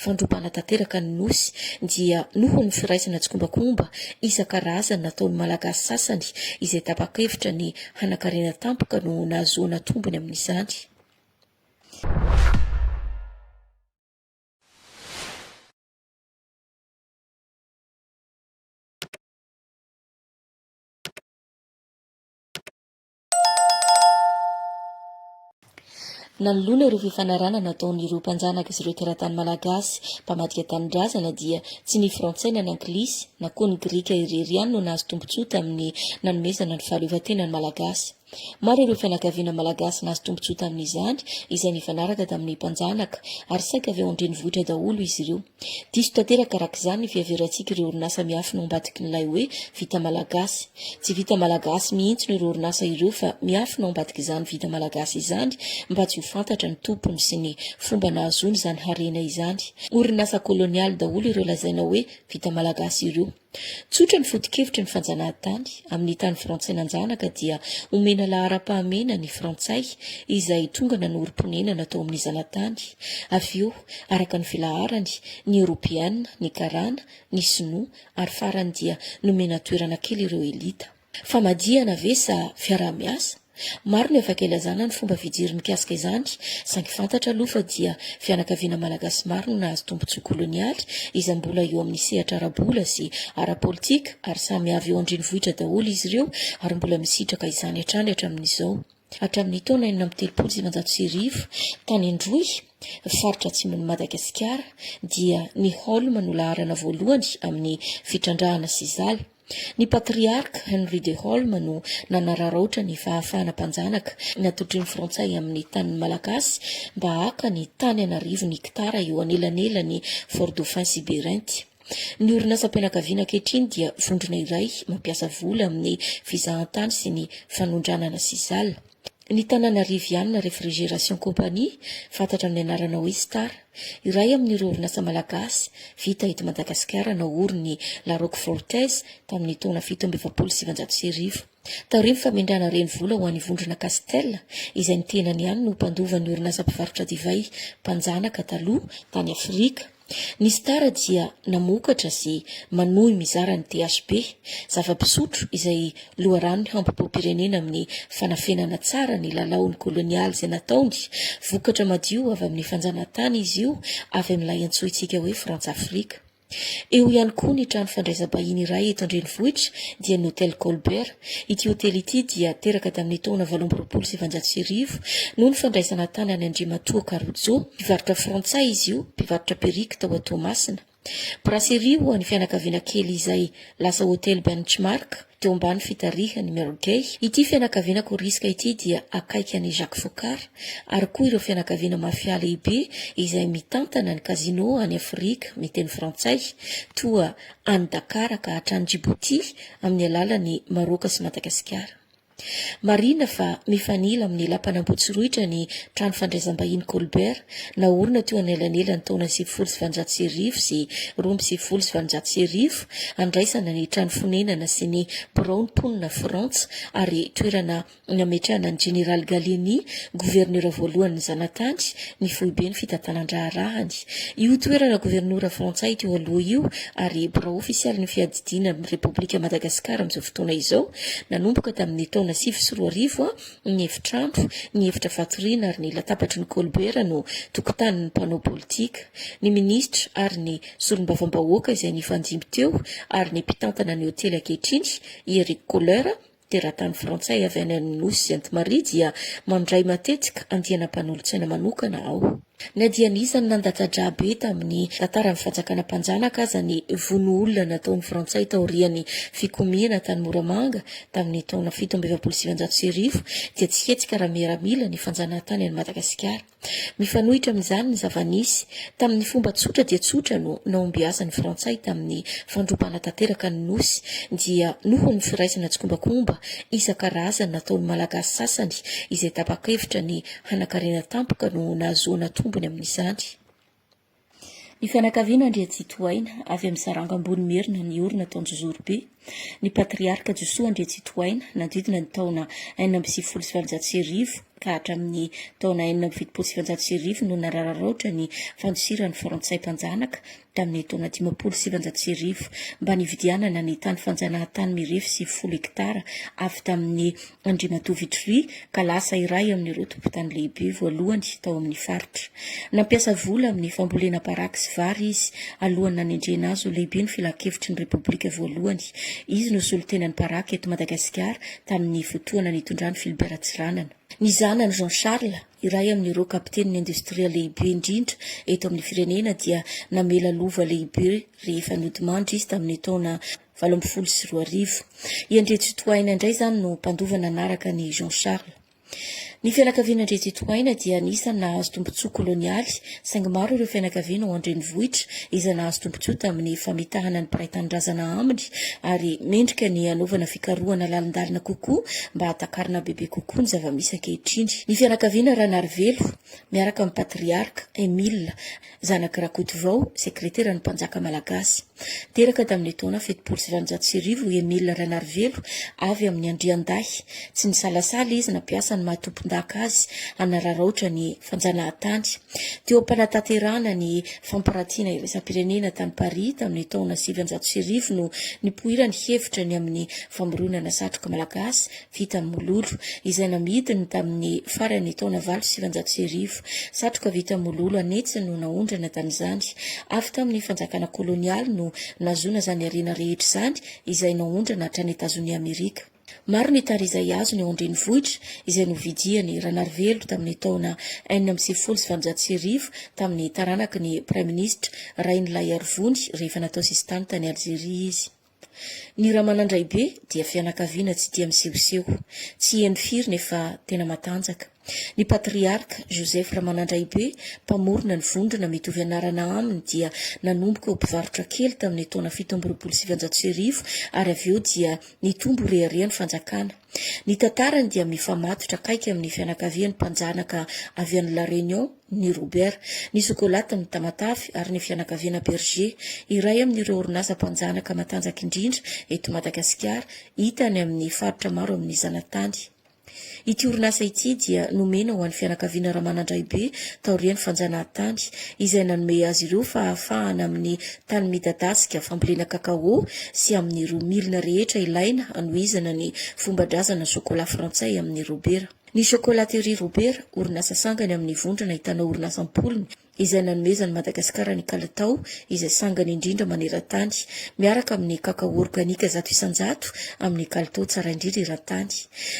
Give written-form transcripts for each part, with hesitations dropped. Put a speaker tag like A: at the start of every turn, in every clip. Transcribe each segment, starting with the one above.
A: fandrobana tanteraka ny Nosy dia noho ny firaisana tsikombakomba isan-karazany nataon'ny Malagasy sasany izay tapa-kevitra ny hanankarena tampoka no nahazoana tombony amin'izany. Nanoloana ireo fifanarahana nataon'ireo mpanjanaka sy ireo teratany malagasy mpamadika tanindrazana dia tsy ny frantsay na ny anglisy na koa ny grika irery ihany no nahazo tombontsoa tamin'ny nanomezana ny fahaleovantena ny malagasy. Maro ireo fianakaviana malagasy nahazo tombontsoa tamin'izany izay nifanaraka tamin'ny mpanjanaka ary saika avy ao an-drenivohitra daholo izy ireo. Diso tanteraka araka izany ny fiheverantsika ireo orinasa miafina ao ambadikin'ilay hoe vita malagasy. Tsy vita malagasy mihitsy ireo orinasa ireo fa miafina ao ambadik'izany vita malagasy izany mba tsy ho fantatra ny tompony sy ny fomba nahazoany izany harena izany. Orinasa kolonialy daholo ireo lazaina hoe vita malagasy ireo. Tsotra ny foto-kevitry ny fanjanahantany, amin'ny tany frantsay nanjanaka dia omena laharam-pahamehana ny frantsay izay tonga nanorim-ponenana tao amin'ny zanatany, avy eo, araka ny filaharany, ny eoropeana, ny karana, ny sinoa ary farany dia nomena toerana kely ireo elita. Famadihana ve sa fiaraha-miasa? Maro ny afaka ilazana ny fomba fijery mikasika izany, saingy fantatra aloha fa dia fianakaviana malagasy maro no nahazo tombontsoa kolonialy izay mbola eo amin'ny sehatra ara-bola sy ara-politika ary samy avy eo an-drenivohitra daholo izy ireo ary mbola misitraka izany hatrany hatramin'izao. Hatramin'ny taona 1936, tany Androy, faritra atsimon'i Madagasikara, dia ny Holm no laharana voalohany amin'ny fitrandrahana sisal. Ny patriarka Henry de Holm no nanararaotra ny fahafahana mpanjanaka natolotry ny Frantsay amin'ny tanin'ny Malagasy mba haka ny tany an'arivony hektara eo anelanelan'i Fort Dauphin sy Berinty. Ny orinasam-pianakaviana ankehitriny dia vondrona iray mampiasa vola amin'ny fizahantany sy ny fanondranana sisal. Ny Tananariviana Refrigeration Company, fantatra amin'ny anarana hoe Star, iray amin'ireo orinasa malagasy vita eto Madagasikara naorin'ny La Roque Fortes tamin'ny taona 1947. Taorian'ny famindrana renivola ho an'ny vondrona Castel, izay ny tenany ihany no mpandova ny orinasa mpivarotra divay mpanjanaka taloha tany Afrika, Ny Star dia namokatra sy manohy mizara ny THB, zava-pisotro izay loharanon'ny hambom-pom-pirenena amin'ny fanafenana tsara ny lalaon'ny kolonialy izay nataony. Vokatra madio avy amin'ny fanjanahantany izy io avy amin'ilay antsointsika hoe Frantsa-Afrika. Eo ihany koa ny trano fandraisam-bahiny iray eto an-drenivohitra dia ny Hotel Colbert. Ity hotely ity dia teraka tamin'ny taona 1928 noho ny fandraisana an-tanana an'Andriamatoa Caruso, mpivarotra frantsay izy io, mpivarotra perruque tao Toamasina. Brasserie ho an'ny fianakaviana kely izay lasa hotely Benchmark teo ambany fitarihan'i Merle Gay. Ity fianakaviana Koriska ity dia akaiky an'i Jacques Foccart ary koa ireo fianakaviana mafia lehibe izay mitantana ny casino any Afrika miteny frantsay toa any Dakar ka hatrany Djibouti amin'ny alalan'i Maroka sy Madagasikara. Marihina fa mifanila amin'ny lapan'Ambohitsorohitra ny trano fandraisam-bahiny Colbert, naorina teo anelanelan'ny taona 1890 sy 1892, andraisana ny trano fonenana sy ny biraon'ny mponina Frantsa ary toerana Nametrahana ny Jeneraly Gallieni, governora voalohany ny zanatany, ny foiben'ny fitantanan-draharahany. Io toerana governora frantsay teo aloha io ary birao ofisialin'ny fiadidiana ny Repoblika Madagasikara amin'izao fotoana izao, nanomboka tamin'ny taona 2009, ny efitrano, ny efitra fatoriana ary ny latabatry ny Colbert no tokotanin'ny mpanao politika, ny minisitra ary ny solombavambahoaka izay nifandimby teo ary ny mpitantana ny hotely ankehitriny, i Eric Kohler, Teratany frantsay avy any amin'ny nosy Sainte Marie dia mandray matetika andiana mpanolotsaina manokana ao. Na dia anisan'ny nandatsa-drà be tamin'ny tantaran'ny fanjakana mpanjanaka aza ny vono olona nataon'ny frantsay taorian'ny fikomiana tany Moramanga tamin'ny taona 1947 dia tsy hetsika ara-miaramila ny fanjanahantany an'i Madagasikara. Mifanohitra amin'izany ny zava-nisy. Tamin'ny fomba tsotra dia tsotra no nahombiazan'ny Frantsay tamin'ny fandrobana tanteraka ny Nosy, dia noho ny firaisana tsikombakomba isan-karazany nataon'ny Malagasy sasany izay tapa-kevitra ny hanankarena tampoka no nahazoana tombony amin'izany. Ny fianakaviana Andriantsitohaina, avy amin'ny saranga ambony merina niorina tao Anjozorobe. Ny patriarka Josoa Andriantsitohaina, nanodidina ny taona 1896. ka hatramin'ny taona 1976 no narararaotra ny fandosiran'ny Frantsay mpanjanaka tamin'ny taona 1950 mba nividianana ny tany fanjanahantany mirefy 90 hektara avy tamin'ny Andriamatoa Vitry ka lasa iray amin'ireo tompon-tany lehibe voalohany tao amin'ny faritra. Nampiasa vola amin'ny fambolena paraky sy vary izy alohan'ny nanendrena azy ho lehiben'ny Filankevitry ny Repoblika voalohany. Izy no solontenan'ny paraky eto Madagasikara tamin'ny fotoana nitondran'i Philbert Tsiranana. Ny zanany Jean Charles, iray amin'ireo kapitenin'ny indostria lehibe indrindra eto amin'ny firenena dia namela lova lehibe rehefa nodimandry izy tamin'ny taona 2018. I Andriantsitohaina indray izany no mpandova nanaraka an'i Jean Charles. Ny fianakaviana Andriantsitohaina dia anisan'ny nahazo tombontsoa kolonialy, saingy maro ireo fianakaviana ao an-drenivohitra izay nahazo tombontsoa tamin'ny famitahana ny mpiray tanindrazana aminy ary mendrika ny hanaovana fikarohana lalindalina kokoa mba hahatakarana bebe kokoa ny zava-misy ankehitriny. Ny fianakaviana Ranarivelo, miaraka amin'ny patriarka Emile, Zanak'i Rakotovao, sekreteran'ny mpanjaka malagasy. Teraka tamin'ny taona 1870 i Emile Ranarivelo, avy amin'ny Andriandahy. Tsy nisalasala izy nampiasa ny maha tompondaka azy hanararaotra ny fanjanahantany. Teo am-panatanterahana ny fampiratiana iraisam-pirenena tany Paris tamin'ny taona 1900 no nipoirany hevitra ny amin'ny famoronana satroka malagasy vita amin'ny mololo, izay namidiny tamin'ny faran'ny taona 1908. Satroka vita amin'ny mololo an'hetsiny no naondrana tamin'izany. Avy tamin'ny fanjakana kolonialy no nahazoana izany harena rehetra izany, izay naondrana hatrany Etazonia Amerika. Maro ny tary izay azony ao an-drenivohitra, izay novidian'i Ranarivelo tamin'ny taona 1896 tamin'ny taranaky ny Praiminisitra Rainilaiarivony rehefa natao sesitany tany Alzeria izy. Ny Ramanandraibe dia fianakaviana tsy dia misehoseho, tsy heno firy nefa tena matanjaka. Ny patriarka Joseph Ramanandraibe, mpamorona ny vondrona mitovy anarana aminy dia nanomboka ho mpivarotra kely tamin'ny taona 1927 ary avy eo dia nitombo rehareha ny fanjakana. Ny tantarany dia mifamatotra akaiky amin'ny fianakavian'ny mpanjanaka avy any La Réunion, ny Robert, ny sokolatin'ny Tamatave ary ny fianakaviana Berger, iray amin'ireo orinasa mpanjanaka matanjaka indrindra eto Madagasikara, hita any amin'ny faritra maro amin'ny zanatany. Ity orinasa ity dia nomena ho an'ny fianakaviana Ramanandraibe taorian'ny fanjanahantany, izay nanome azy ireo fahafahana amin'ny tany midadasika fambolena kakao sy amin'ireo milina rehetra ilaina hanohizana ny fomban-drazana sokola frantsay amin'ny Robert. Ny Chocolaterie Robert, orinasa sangany amin'ny vondrona ahitana orinasa am-polony, izay nanomezan'i Madagasikara ny kalitao izay sangany indrindra maneran-tany, miaraka amin'ny kakao organika 100% amin'ny kalitao tsara indrindra eran-tany.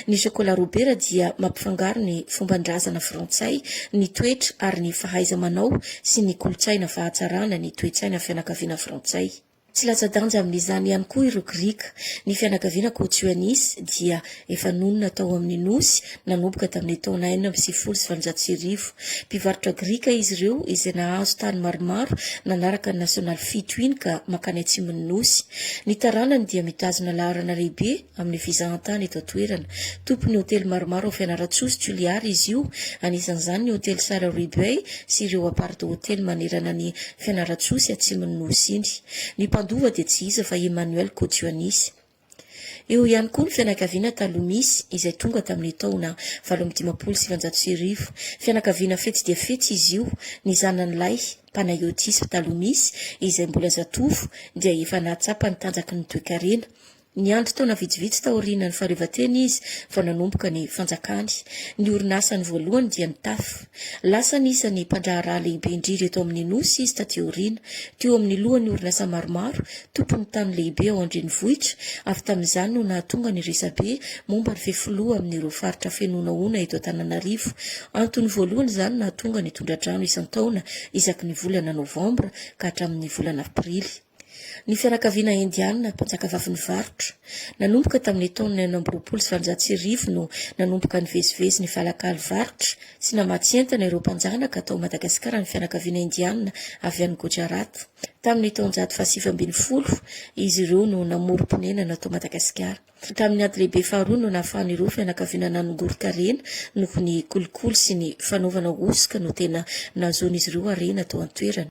A: Ny Chocolat Robert dia mampifangaro ny fomban-drazana frantsay, ny toetra ary ny fahaiza-manao sy ny kolontsaina fahatsarana ny toe-tsaina fianakaviana frantsay. Tsy latsa-danja amin'izany ihany koa ireo Grika. Ny fianakaviana Kotsioanis dia efa nonina tao amin'ny nosy nanomboka tamin'ny taona 1896. Mpivarotra grika izy ireo izay nahazo tany maromaro nanaraka ny Nasionaly fito iny ka mankany atsimon'ny nosy. Ny taranany dia mitazona laharana lehibe amin'ny fizahantany eto an-toerana. Tompon'ny hotely maromaro ao Fianarantsoa sy Toliara izy io, anisan'izany ny hotely Salary Bay sy ireo apart-hotely manerana an'i Fianarantsoa sy atsimon'ny Nosy iny. Ny mpandova dia tsy iza fa i Emmanuel Kotioanisy. Eo ihany koa ny fianakaviana Talomisy izay tonga tamin'ny taona 1958. Fianakaviana fetsy dia fetsy izy io, ny zanany lahy, Panayotis Talomisy, izay mbola zatovo dia efa nahatsapa ny tanjaky ny toekarena. Niandry taona vitsivitsy taorian'ny fahaleovantena izy vao nanomboka ny fanjakany. Ny orinasany voalohany dia ny taf. Lasa anisan'ny mpandraharaha lehibe indrindra eto amin'ny Nosy izy taty aoriana. Teo amin'ny lohan'ny orinasa maromaro, tompon'ny tany lehibe ao an-drenivohitra, avy tamin'izany no nahatonga ny resabe momba ny fefiloha amin'ireo faritra feno honahona eto Antananarivo. Antony voalohany izany nahatonga ny tondra-drano isan-taona isaky ny volana novambra ka hatramin'ny volana aprily. Ny fianakaviana Indiana, mpanjakavavin'ny varotra. Nanomboka tamin'ny taona 1826 no nanomboka nivezivezy nifalakaly varotra sy namatsy entana ireo mpanjanaka tao Madagasikara ny fianakaviana Indiana avy any Gujarat. Tamin'ny taonjato faha-19 izy ireo no namorom-ponenana tao Madagasikara. Tamin'ny ady lehibe faharoa no nahafahan'ireo fianakaviana nanongoron-karena noho ny kolikoly sy ny fanaovana hosoka no tena nahazoan'izy ireo harena tao an-toerana.